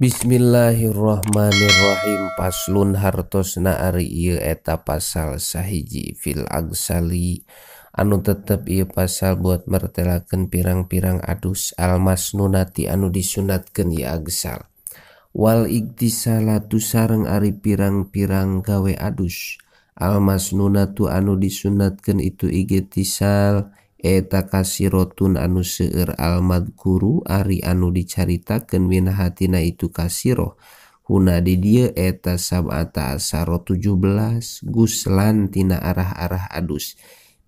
Bismillahirrahmanirrahim. Paslon hartosna ari ieu eta pasal sahiji fil agsali anu tetep ieu pasal buat mertelakeun pirang-pirang adus almasnunati anu disunatkeun ieu agsal wal igtisalatu sareng ari pirang-pirang gawe adus almasnunatu anu disunatkeun itu igtisal eta kasirotun anu seueur almadkuru ari anu dicaritakeun min hatina itu kasiroh huna di dieu eta sab'ata asaro 17 guslan tina arah-arah adus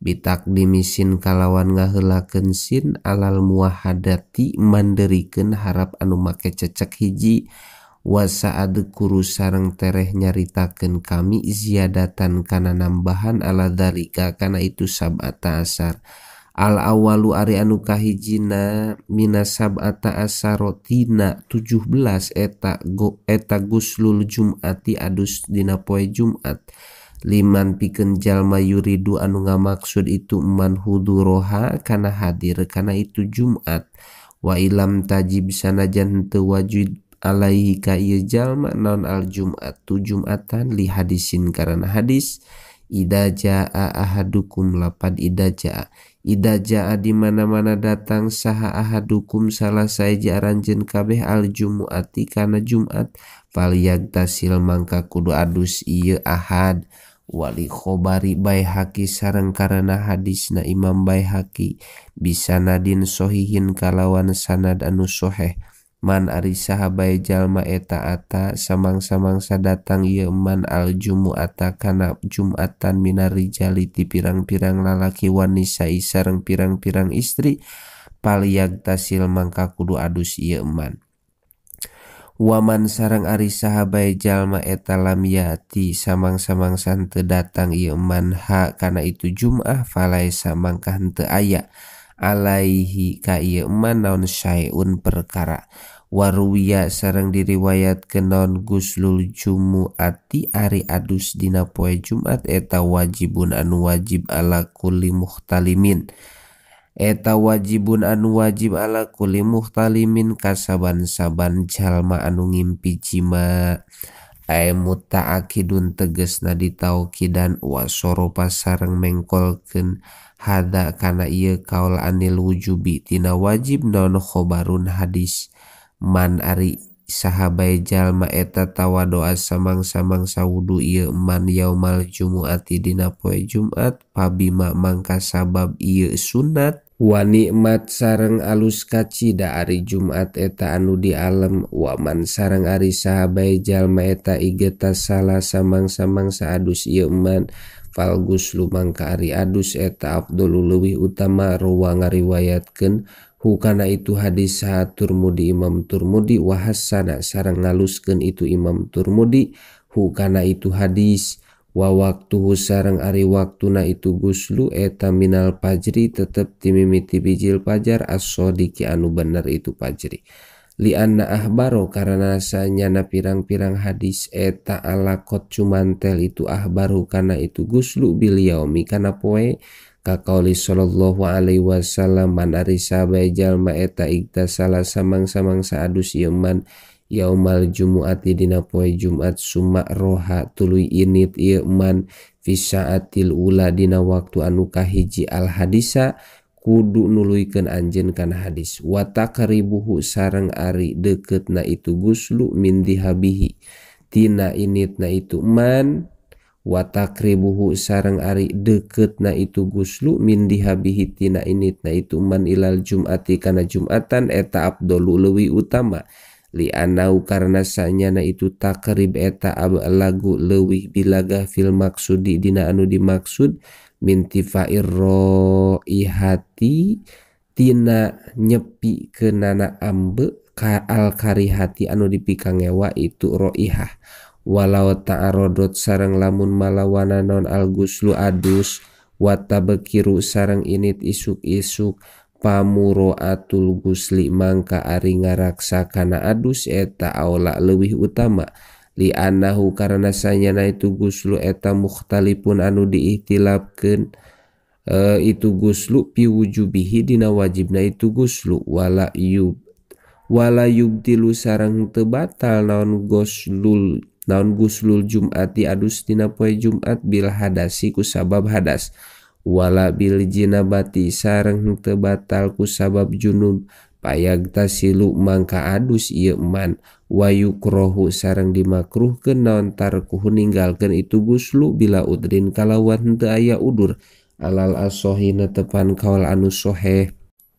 bitakdimisin kalawan ngaheulakeun sin alal muwahadati manderikeun harap anu make cecek hiji wasaadkuru sareng tereh nyaritakeun kami ziyadatan kana nambahan ala dzalika kana itu sab'ata asar al awalu ari anu kahijina mina sab'ata asarotina 17 eta go eta guslul jum'ati adus dina poe Jumat liman pikeun jalma yuridu anu ngamaksud itu man huduroha kana hadir kana itu Jumat wa ilam tajib sanajan teu wajib alaihi ka ieu jalma naon al jum'atu jum'atan li hadisin karana hadis ida jaa ahadukum lapad ida jaa ida jaa di mana-mana datang saha ahadukum salah saeji aranjeun kabeh al jumu'ati kana Jumat falyagtasil mangka kudu adus ieu ahad wali khobari Baihaqi sareng karana hadisna Imam Baihaqi bisanadin sohihin kalawan sanad anu soheh man ari saha bae jalma eta ata samang-samangsa datang ieu man al jumu'ata kana Jumatan minar rijali ti pirang-pirang lalaki wanisa sareng pirang-pirang istri palyagtasil mangka kudu adus ieu man waman sareng ari saha bae jalma eta lam yati samang-samangsa henteu datang ieu man ha kana itu Jum'ah falaisa mangka henteu aya alaihi ka ieu man naon syai'un perkara waruwiya sareng diriwayatkeun naon guslul jumu'ati ari adus dina poe Jumat eta wajibun anu wajib ala kulli muhtalimin eta wajibun anu wajib ala kulli muhtalimin kasaban-saban jalma anu ngimpi jima ae muta'akidun tegesna ditaukidan wa soropa sareng mengkolkeun hada kana ieu kaul anil wujubi tina wajib naon khobarun hadis man ari saha bae jalma eta tawadoa samang-samangsa wudu ieu man yaumal jumu'ati dina poe Jumat pabima mangka sabab ieu sunat wa nikmat sareng alus kacida ari Jumat eta anu di alem wa man sareng ari saha bae jalma eta igeta salah samang-samangsa adus ieu man fal guslu mangka ari adus eta afdhalu leuwih utama ruwa ngariwayatkeun hukana itu hadis saha Turmudi Imam Turmudi wa hasana sareng ngaluskeun itu Imam Turmudi hukana itu hadis wa waktuhu sareng ari waktuna itu guslu eta minal fajri tetep timimiti bijil fajar as-sadiqi anu bener itu fajri li anna ahbaro karana sanyana pirang-pirang hadis eta alaqot cumantel itu ahbaru kana itu guslu bil yaumi kana poe kakauli sallallahu alaihi wasallam man ari sabae jalma eta igtasala samang-samangsa adus ieu man yaumal jumu'ati dina poe Jumat summa roha tuluy init ieu man fi sa'atil ula dina waktu anu kahiji al hadisa kudu nuluykeun anjeun kana hadis wa taqribuhu sareng ari deketna itu guslu min dihabihi tina initna itu man wa taqribuhu sareng ari deketna itu guslu min dihabihi tina initna itu man ilal jum'ati kana Jumatan eta afdalu leuwih utama li anau karena sanyana itu takrib eta ablagu leuwih bilaga fil maksudi dina anu dimaksud min tifair roihati tina nyepi kenana ambe ka al karihati anu dipikangewa itu roihah walau ta'arodot sareng lamun malawana non al guslu adus wa tabkiru sareng init isuk-isuk pamuroatul gusli mangka ari ngaraksa kana adus eta aula leuwih utama li annahu karana sanyana itu guslu eta mukhtalifun anu diihtilafkeun itu guslu pi wujubihi dina wajibna itu guslu wala yub Wala yubtilu sareng teu batal naon goslul naon guslul Jum'ati adus dina poe Jumat bil hadasi ku sabab hadas. Wala bil jinabati sareng teu batal ku sabab junub payag tasilu mangka adus ieu man. Wa yukrohu sareng dimakruhkeun naon tarkuhu ninggalkeun itu guslu bila udrin kalawan teu aya udur alal asohi netepan kaul anu soheh.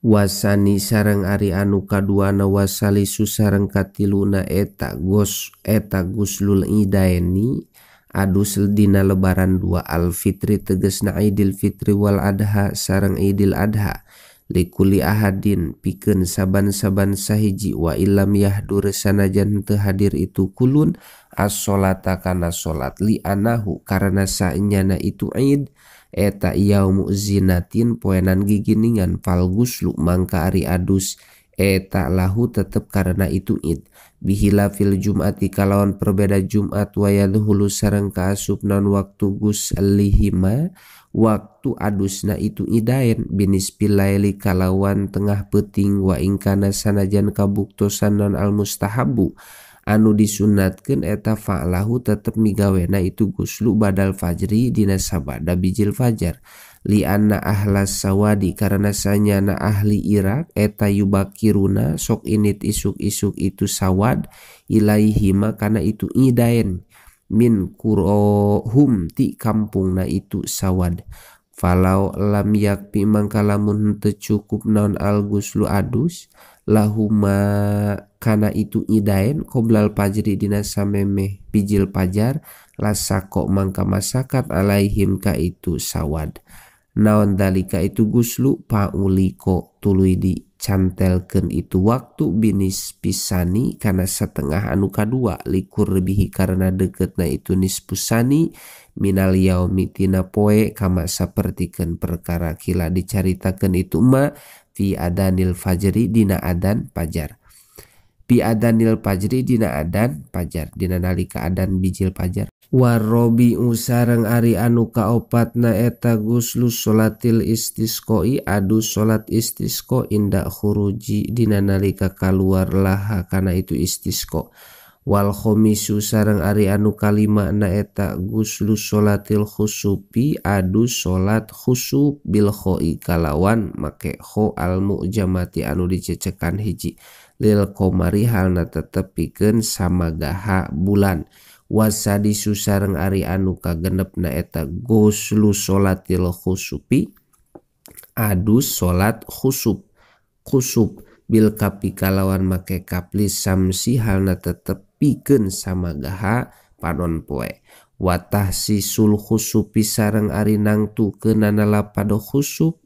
Wasani sareng ari anu kaduana wasalisu sareng katiluna eta gos eta guslul idaeni adus dina lebaran dua alfitri tegesna Idul Fitri wal Adha sareng Idul Adha likuli ahadin pikeun saban-saban sahiji wa illam yahdur sanajan teu hadir itu kulun as-sholata kana salat li anahu karena saenyana itu id eta yaumu zinatin poenan giginingan fal guslu mangka ari adus eta lahu tetep karena itu id bihila fil jum'ati kalawan perbeda Jumat wa yadhulu sareng kaasup non waktu guslihima waktu adusna itu idaen binisbil laili kalawan tengah peuting wa ingkana sanajan kabuktosan non al mustahabu anu disunatkeun eta fa'lahu tetep migawena itu guslu badal fajri dina sabada bijil fajar li anna ahlas sawadi karena sanyana ahli Irak eta yubakiruna sok init isuk-isuk itu sawad ilaihima kana itu idaen min kurohum ti kampungna itu sawad. Falau lam yakpi mangka lamun teu cukup naon al guslu adus lahuma kana itu idaen qoblal fajri dina samemeh bijil pajar lasako mangka masakat alaihim ka itu sawad. Naon dalika itu guslu pauliko tuluy dicantelkeun itu waktu binis pisani kana setengah anu kadua likur lebihi karena deketna itu nispusani minal yaumi tina poe kama sapertikeun perkara kila dicaritakeun itu ma fi adanil fajri dina adan pajar. Fi adanil fajri dina adan pajar dina nalika adan bijil pajar. Warobi'u sareng ari anu kaopatna eta guslu sholatil istisqoi adu sholat istisqo inda khuruji dina nalika kaluar laha kana itu istisqo. Wal khomisu sareng ari anu kalima na eta guslu sholatil khusupi adu sholat khusub bil khoi kalawan make kho al mu'jamati anu dicecekan hiji lil komari halna tetep pikeun samagaha bulan. Wasadisu sareng ari anu kagenepna eta guslu sholatil khusupi adu sholat khusub khusub bil kapi kalawan make kapli samsi halna tetep pikeun samagaha panon poe. Watah sisul khusupi sareng ari nangtukeunana lapado khusub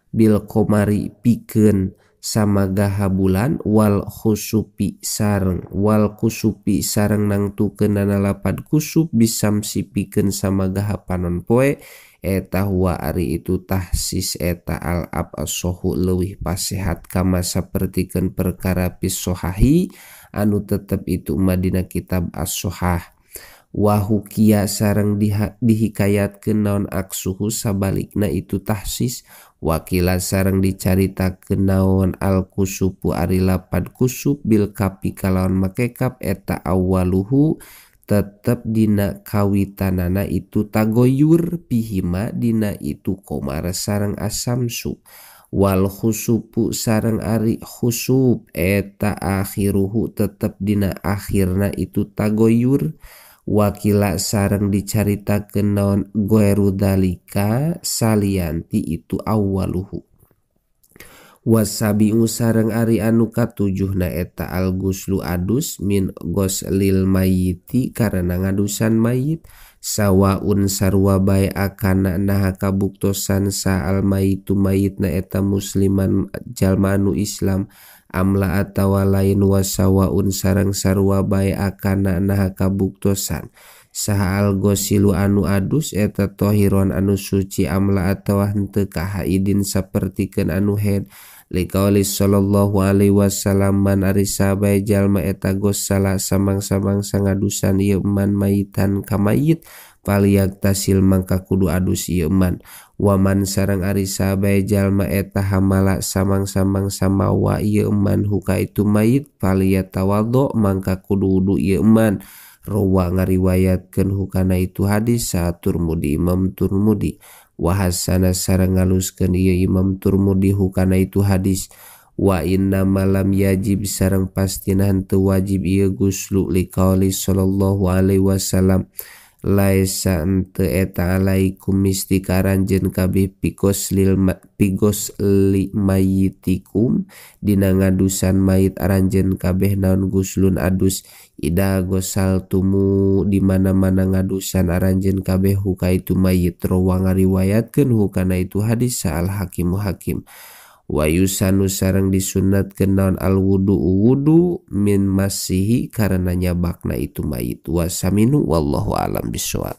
bil komari pikeun samagaha bulan wal khusupi sareng wal kusupi sareng nangtukeunana lapad kusub bisamsi pikeun samagaha panon poe eta huwa ari itu tahsis eta al ab asohu leuwih pasehat kama sapertikeun perkara pisohahi anu tetep itu madina kitab as-sohah. Wahukia sareng dihikayatkeun naon aksuhu sabalikna itu tahsis wakila sareng dicaritakeun naon al kusupu ari lapad kusub bil kapi kalawan make kap eta awaluhu tetep dina kawitanana itu tagoyur pihima dina itu komar sareng asamsu. Wal khusupu sareng ari khusub eta akhiruhu tetep dina akhirna itu tagoyur. Wakila sareng dicaritakeun naon goeru dalika salianti itu awaluhu. Wasabi'u sareng ari anu katujuhna eta al guslu adus min goslil mayiti karena ngadusan mayit sawaun sarua bae akana naha kabuktosan sa al mayitu mayitna eta musliman jalma anu Islam amla atawa lain wasawaun sareng sarua bae akana naha kabuktosan saha al gosilu anu adus eta tohiron anu suci amla atawa henteu kahaidin sapertikeun anu haid liqauli sallallahu alaihi wasallam man ari sabae jalma eta gosala samang-samang sangadusan ieu man mayitan ka mayit Paliak tasil mangka kudu adus ieu man. Waman sareng ari sabae jalma eta hamala samang-samang samawa ieu man huka itu mayit paliyatawaddo mangka kudu wudu ieu man. Rawa ngariwayatkeun hukana itu hadis sa Turmudi Imam Turmudi. Wa hasana sareng ngaluskeun ieu Imam Turmudi hukana itu hadis. Wa inna malam yajib sareng pastina henteu wajib ieu guslu liqauli sallallahu alaihi wasallam laisa henteu eta alaikum misti ka aranjeun kabeh pigos li mayitikum dina ngadusan mayit aranjeun kabeh naon guslun adus ida gosaltumu di mana-mana ngadusan aranjeun kabeh huka itu mayit. Rawa ngariwayatkeun hukana itu hadis sa al hakimu hakim. Wa yusanu sareng disunatkeun naon al wudu wudu min masihi karena nyabakna itu mayit. Wasaminu wallahu alam bisawab.